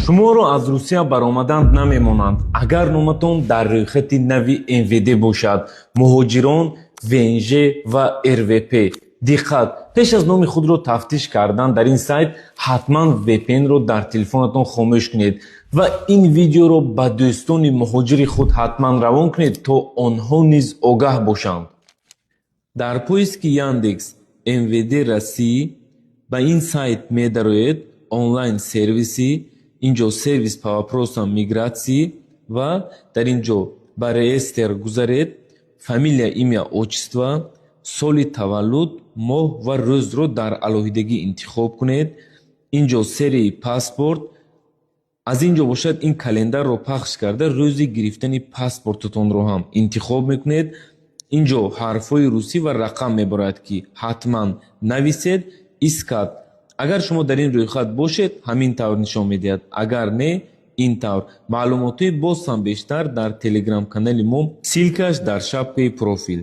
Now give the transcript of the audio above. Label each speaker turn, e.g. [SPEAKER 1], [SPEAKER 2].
[SPEAKER 1] Шуморо аз Русия баромадан намемонанд, агар номатон дар рӯйхати нави МВД бошад. Муҳоҷирон, ВНЖ ва РВП, диққат! Пеш аз номи худро тафтиш кардан дар ин сайт ҳатман VPN-ро дар телефонатон хомӯш кунед ва ин видеоро ба дӯстони муҳоҷири худ ҳатман равон кунед, то онҳо низ огаҳ бошанд. Дар поиски Яндекс МВД России ба ин сайт медароед, онлайн сервиси, ин ҷо сервис по вопросам миграции, ва дар ин ҷо ба реестр гузаред. Фамилия, имя, отчество, соли таваллуд, моҳ ва рӯзро дар алоҳидагӣ интихоб кунед. Ин ҷо серияи паспорт, аз ин ҷо бошад, ин календарро пахш карда, рӯзи гирифтани паспортатонро ҳам интихоб мекунед. Ин ҷо ҳарфҳои русӣ ва рақам меборад, ки ҳатман нависед. Искать. Агар шумо дар ин рӯйхат бошед, ҳамин тавр нишон медиҳад, агар не, ин тавр. Маълумотҳои боз ҳам бештар дар телеграм-канали мо, ссылкаш дар шапкаи профил.